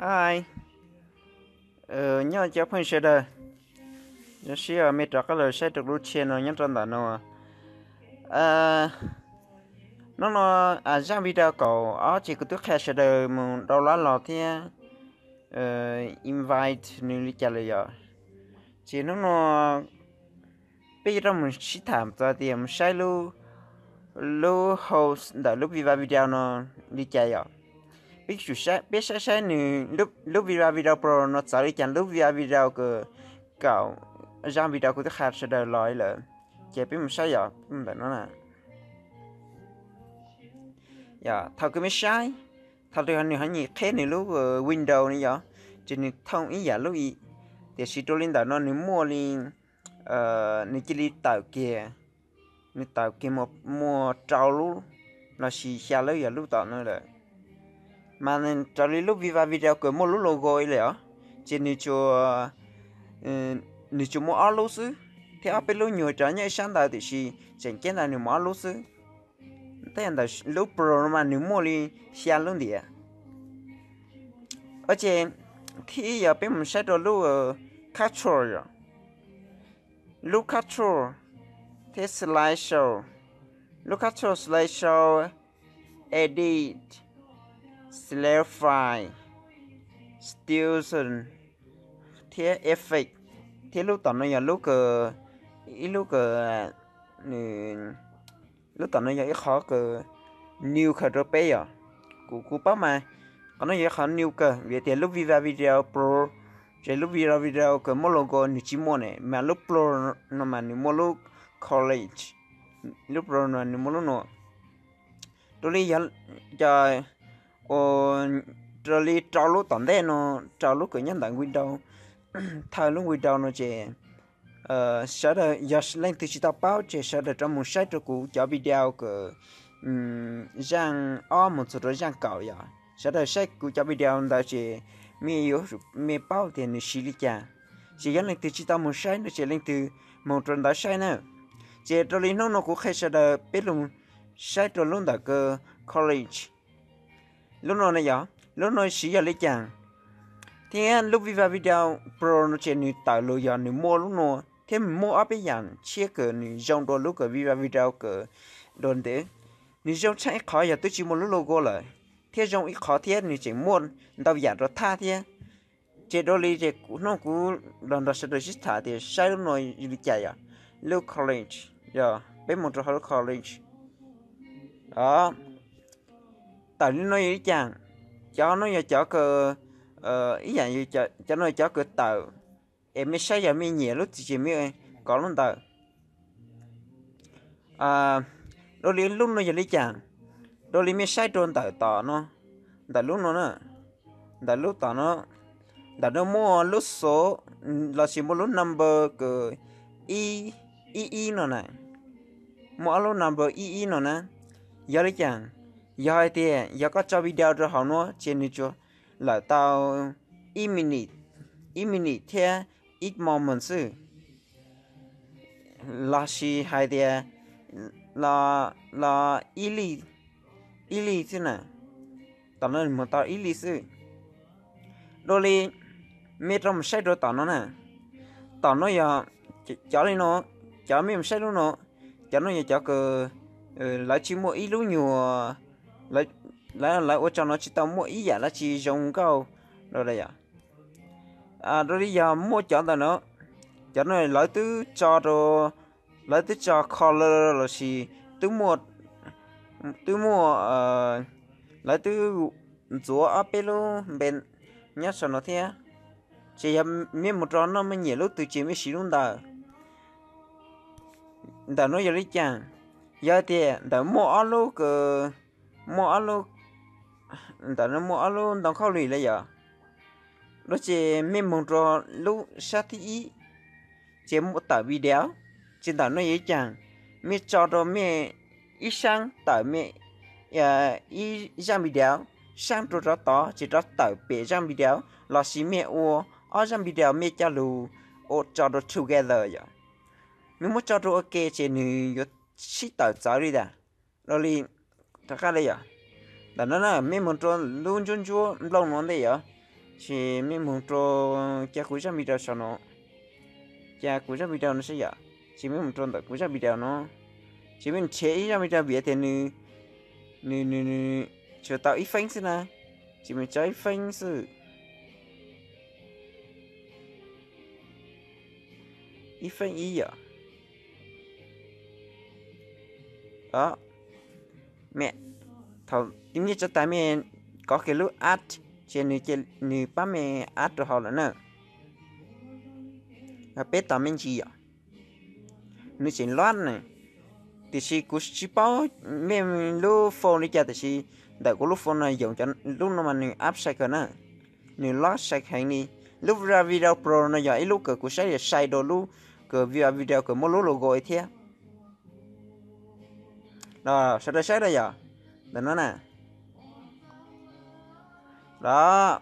Hi, nyob cov phooj ywg sawv daws, zoo siab mej rov qab los saib rau lub channel no nyob rau ntawm no. Hnub no zaj video kaum ob ces kuv twb qhia sawv daws mus download los thiab invite nws li cas lawm yom. Ces hnub no peb yuav rov mus sib tham txog tias mus saib lub host ntawm lub Viva Video no li cas yom. Peb saib saib nws lub Viva Video Pro no txawv li cas, lub Viva Video kaum, zaj video kuv twb qhia sawv daws los lawm. Ces peb mus saib yom, ntawm no na. Thaum kws mej saib, thaum twg nws ho nyim qheb nws lub Windows no yom, ces nws thooj ib yam lub, tiam sis rau li ntawm no nws muaj li, nws cia li tawm kiag, nws tawm kiag muaj rau lub lossis xya lub yog lub tom no lawm. Mas raws li lub Viva Video kws muaj lub logo li os, ces nws tsuas muaj ob lub xwb, thiab ob peb lub nyuag rov nyob ib sab ntawd, tiam sis tseem ceeb ntawd nws muaj ob lub xwb. Tej ntawm lub Pro no mas nws muaj li xya lub ntiav. Ces thib ib yog peb mus saib rau lub Control yom, lub Control thiab Slideshow, lub Control, Slideshow, Edit, Simplify, Selection, thiab Effect. Thiab lub tom no yog lub kws, ib lub kws, lub tom no yog ib qhov kws new kawg rau peb yom. Kuv kuv paub mas qhov no yog ib qhov new kawg vim tias lub Viva Video Pro, ces lub Viva Video kws muaj logo nws tsis muaj ne, mas lub Pro no mas nws muaj lub College, lub Pro no nws muaj lub no. Rau li, rau li rau lub tom ntej no, rau lub kws nyob ntawm Windows, thawj lub Windows no ces sawv daws yog leej twg tsis tau paub ces sawv daws rov mus saib rau kuv cov video kws zaaj ob mus txug rau zaaj kaum yom. Sawv daws saib kuv cov video ntawd ces mej yuav, mej paub tias nws siv li cas. Ces yog leej twg tsis tau mus saib no ces leej twg mus rau ntawd saib na. Ces rau li hnub no kuv qhia sawv daws peb lug saib rau lub ntawm kws College. Lub no ne yog, lub no siv yog li cas. Thiab lub Viva Video Pro no ces nws tawm lug yog nws muaj lub no, thiab nws muaj ob peb yaam tshiab kws nws zoo dua lub kws Viva Video kws dua ntawd. Nws zoo tshaj ib qhov yog twb tsis muaj lub logo lawm, thiab zoo ib qhov thiab nws tseem muaj ntau yaam rau thaj thiab. Ces dua li ces hnub kuv los nrog sawv daws sib tham tias saib lub no li cas yom, lub College, yog peb mus rau hauv lub College. Tawm li no yog li cas, cov no yog cov kws, ib yaam, cov no cov kws tawm, es mej saib yog mej nyiam lub twg ces mej kov lub ntawd. Dua li lub no yog li cas, dua li mej saib rau ntawm tom no, ntawm lub no na, ntawm lub tom no, ntawm no muaj lub xov, lossis muaj lub number kws ib ib no na, muaj ob lub number ib ib no na. Yog li cas, yog hais tias yog koj tso video rau hauv no ces nws tsuas lawm tau ib minute, ib minute thiab ib moment xwb, lossis hais tias los ib li, ib li xwb na. Tom no mus tau ib li xwb. Dua li mej rov mus saib rau tom no na, tom no yog cov li no, cov mej mus saib lub no, cov no yog cov kws lawv tsis muaj ib lub nyuag, lawv ua tso no tsis tau muaj ib yaam dab tsi zoo nkauj rau yom. Dua li yog muaj cov ntawm no, cov no lawv twb tso rau, lawv twb tso color lossis twb muaj, twb muaj, lawv twb ntxuav ob peb lub npe nyob saum no thiab. Ces yog mej mus rau no mej nyiam lub twg ces mej siv lub ntawd. Ntawm no yog li cas, yog tias ntawm muaj ob lub kws, muaj ob lub, ntawm no muaj ob lub ntoo khaub lig li yom. Dua ces mej mus rau lub sab thib ib, ces muaj tawm video, ces ntawm no yog li cas, mej tso rau mej ib saab tawm mej ib zaaj video, saab rau rov tod ces rov tawm pem zaaj video, lossis mej ua ob zaaj video mej coj lug ua tso rau together yom. Mej muab tso rau ua ke ces nws yuav sib tawm txawv li tas. Dua li, rov qab li yom. Ntawm no na mej mus rau lub ntsuab ntsuab nplooj no ntej yom. Ces mej moog rua, ca kuv zaaj video saum no, ca kuv zaaj video no saib yom. Ces mej moog rua ntawm kuv zaaj video no, ces mej nrhiav ib zaaj video vim tias nws, nws, nws, nws tsuas tau ib feeb xwb na, ces mej tso ib feeb xwb, ib feeb ib yom. Thaum mej tso tas mej kov kiag lub add, ces nws paab mej add rua hauv lawm na. Peb tos mej ntsis yom. Nws tseem load na, tiam sis kuv tsis paub mej lub phone li cas, tiam sis ntawm kuv lub phone no yoom cov lub no mas nws app sai kawg na, nws load sai heev li. Lub Viva Video Pro no yog ib lub kws kuv saib sai dua lub kws Viva Video kws muaj lub logo thiab. Sawv daws saib dua yom, ntawm no na. Los,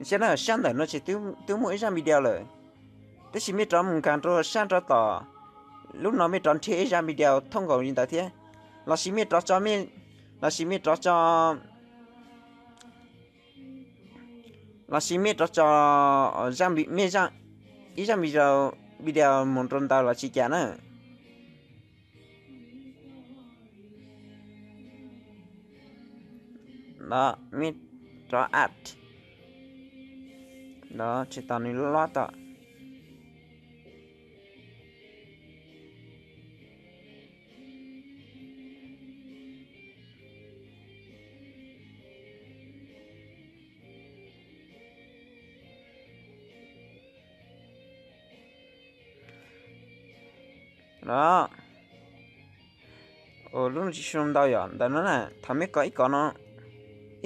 saib na, sab ntawm no ces twb muaj ib zaaj video lawm, tab sis mej rov mus nkaag rua sab rov tom, lub no mej rov nrhiav ib zaaj video thooj nkaus li ntawd thiab, lossis mej rov tso, lossis mej rov tso, lossis mej rov tso ib zaaj video, video mus rua ntawd los tsis cas na. Los mej rov add, los tsis tau nws load tau. Los, lub no tsis zoo ntau yom, ntawm no na, thaum mej kov ib kov no,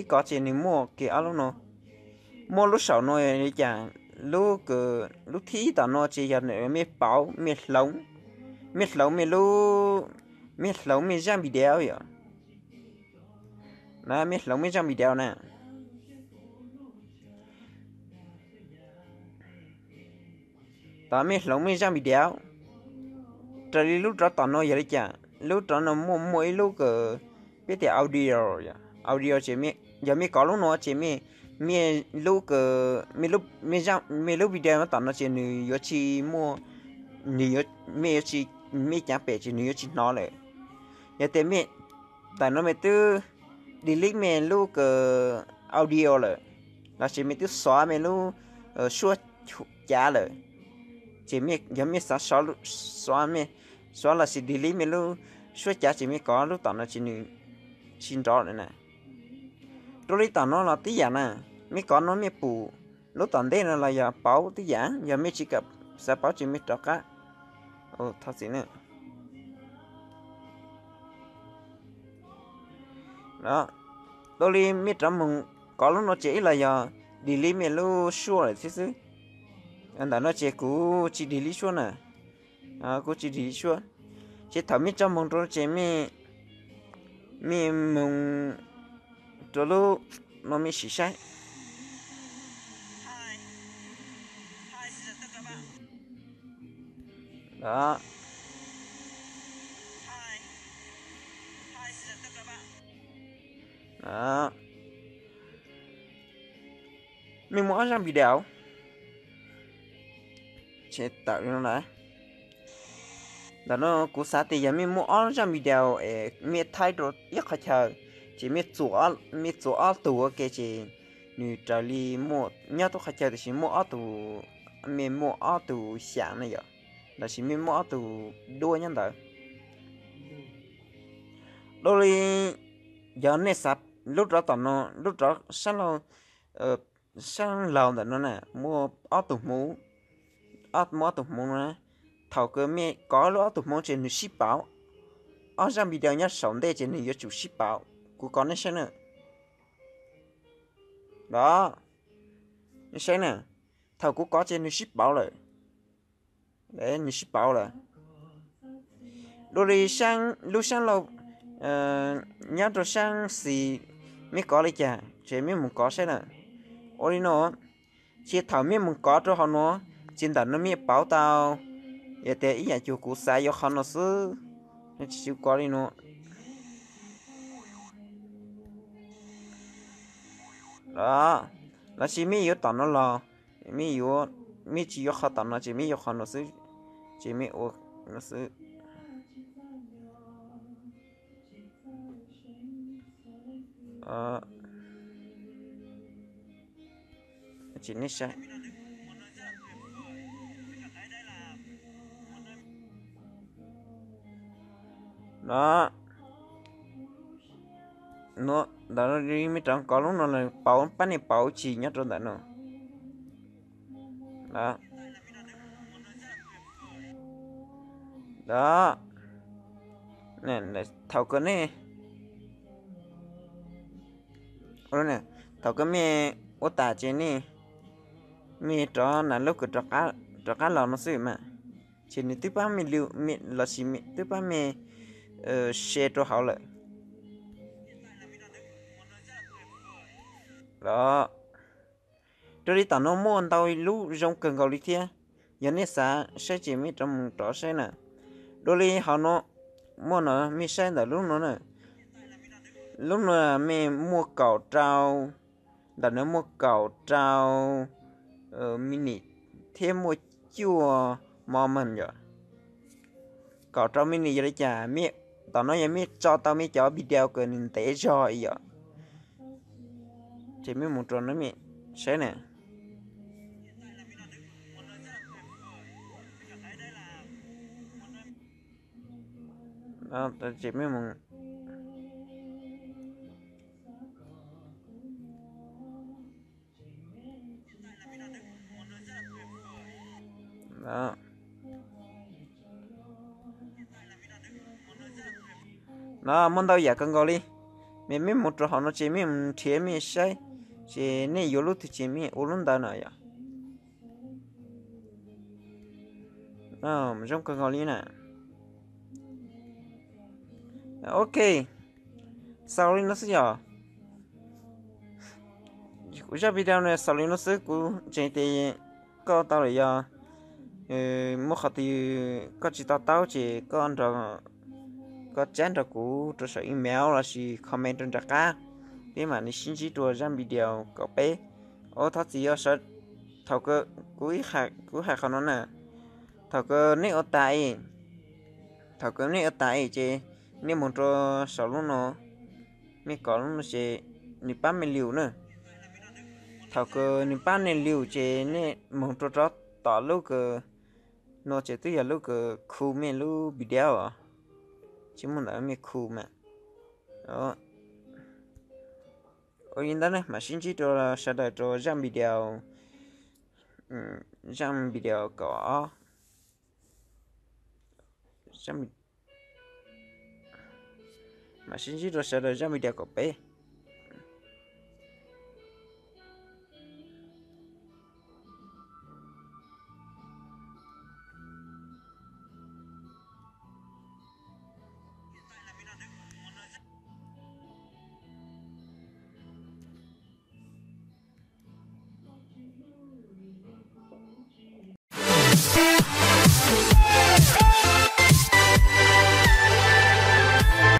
ib kov ces nws muaj kiag ob lub no, muaj lub saum no li cas, lub kws, lub thib ib tom no ces yog mej pauv, mej hloov, mej hloov mej lub, mej hloov mej zaaj video yom. Na, mej hloov mej zaaj video na. Thaum mej hloov mej zaaj video, raws li lub rov tom no yog li cas, lub rov no muaj, muaj ib lub kws peb tias audio, audio ces yog mej kov lub no ces mej, mej lub kws, mej lub video tom no ces nws yuav tsis muaj, nws, mej yuav tsis, mej caav pem ces nws yuav tsis hnov lawm. Yog tias mej, tam no mej twb delete mej lub kws audio lawm, lossis mej twb xóa mej lub suab cav lawm, ces yog mej xav xóa, xóa lossis delete mej lub suab cav ces mej kov lub tom no ces nws tsis nrov lawm na. Rau li tom no los tib yam na, mej kov no mej pum lub tom ntej no los yog pauv tib yam, yog mej tsis kam xav pauv ces mej rov qab. Thov txim na. Dua li mej rov mus kov lub no ces ib los yog delete mej lub suab lawm thiab xwb. Ntawm no ces kuv tsis delete suab na, kuv tsis delete suab. Ces thaum mej tso moog rau ces mej, mej moog rau lub no mej sim saib. Mej muaj ob zaaj video. Tawm no na. Ntawm no kuv xav tias yog mej muaj ob zaaj video es mej thaij rau ib qhov chaw, ces mej txuas ob tug ua ke ces nws raws li muaj nyob tub qhov chaw tiam sis muaj ob tug, mej muaj ob tug xyaam na yom, lossis mej muaj ob tug duab nyob ntawd. Dua li yog nej xav lub rov tom no, lub rov sab laug, sab laug ntawm no na, muaj ob tug hmuv, muaj ob tug hmuv no na. Thaum kws mej kov lub ob tug hmuv ces nws sib pauv. Ob zaaj video nyob saum ntej ces nws yuav tsum sib pauv. Kuv kov nej saib na. Los, nej saib na, thaum kuv kov ces nws sib pauv lawm. Nws sib pauv lawm. Dua li lub sab laug nyob rau sab xis, mej kov li cas ces mej mus kov saib na. Ua li no, ces thaum mej mus kov rau hauv no, ces ntawm no mej pauv tau, yog tias ib yam cuag kuv xav yuav qhov no xwb, tsis kov li no. Los, Los sis mej yuav tom no los, mej yuav, mej tsis yuav qhov tom no ces mej yuav qhov no xwb, ces mej ua no xwb. Ces nej saib no, ntawm no mej rov kov lub no los pauv, pab nej pauv tsis nyob rau ntawm no. Thaum kawg nej, thaum kawg mej ua tas ces nej, mej rov nas lub kws rov qab los no xwb mas, ces nws twb pab mej, los sis twb pab mej share rau hauv lawm los. Raws li tom no muaj ntau lub zoo kawg nkaus li thiab. Yog nej xav saib ces mej rov mus rov saib na. Dua li hauv no, muaj no mej saib ntawm lub no na. Lub no mej muaj kaum rau, ntawm no muaj kaum rau minute thiab muaj cuaj moment yom. Kaum rau minute yog li cas, tom no yog mej tso tau mej cov video kws nws ntev zog yom. Ces mej mus rau no mej saib na. No muaj ntau yam kawg nkaus li. Mej, mej mus rau hauv no ces mej mus nrhiav mej saib, ces nej yuav lub twg ces mej ua lub ntawd na yom. Zoo kawg nkaus li na. Ok, xaus li no xwb yom. Kuv zaj video no xaus li no xwb, kuv ntseeg tias koj tau lawm yog muaj qhov twg koj tsis to taub ces koj nrog, koj chat nrog kuv rau saum email los sis comment rau nram qab, peb mam li sib ntsib rau zaj video kaum peb. Ua thov txim yog sawv, thaum kawg kuv, kuv hais qhov no na, thaum kawg nej ua tas, thaum kawg nej ua tas ces nej mus rau saum lub no, mej kov lub no ces nws pab mej liu na. Thaum kawg nws pab nej liu ces nej mus rau rov tom lub kws no ces twb yog lub kws khu mej lub video os. Tsis muaj ntawd mej khu mas. Ua li ntawd ne, mam sib ntsib rau sawv daws rau zaj video, zaj video kaum ob, mam sib ntsib rau sawv daws zaj video kaum peb.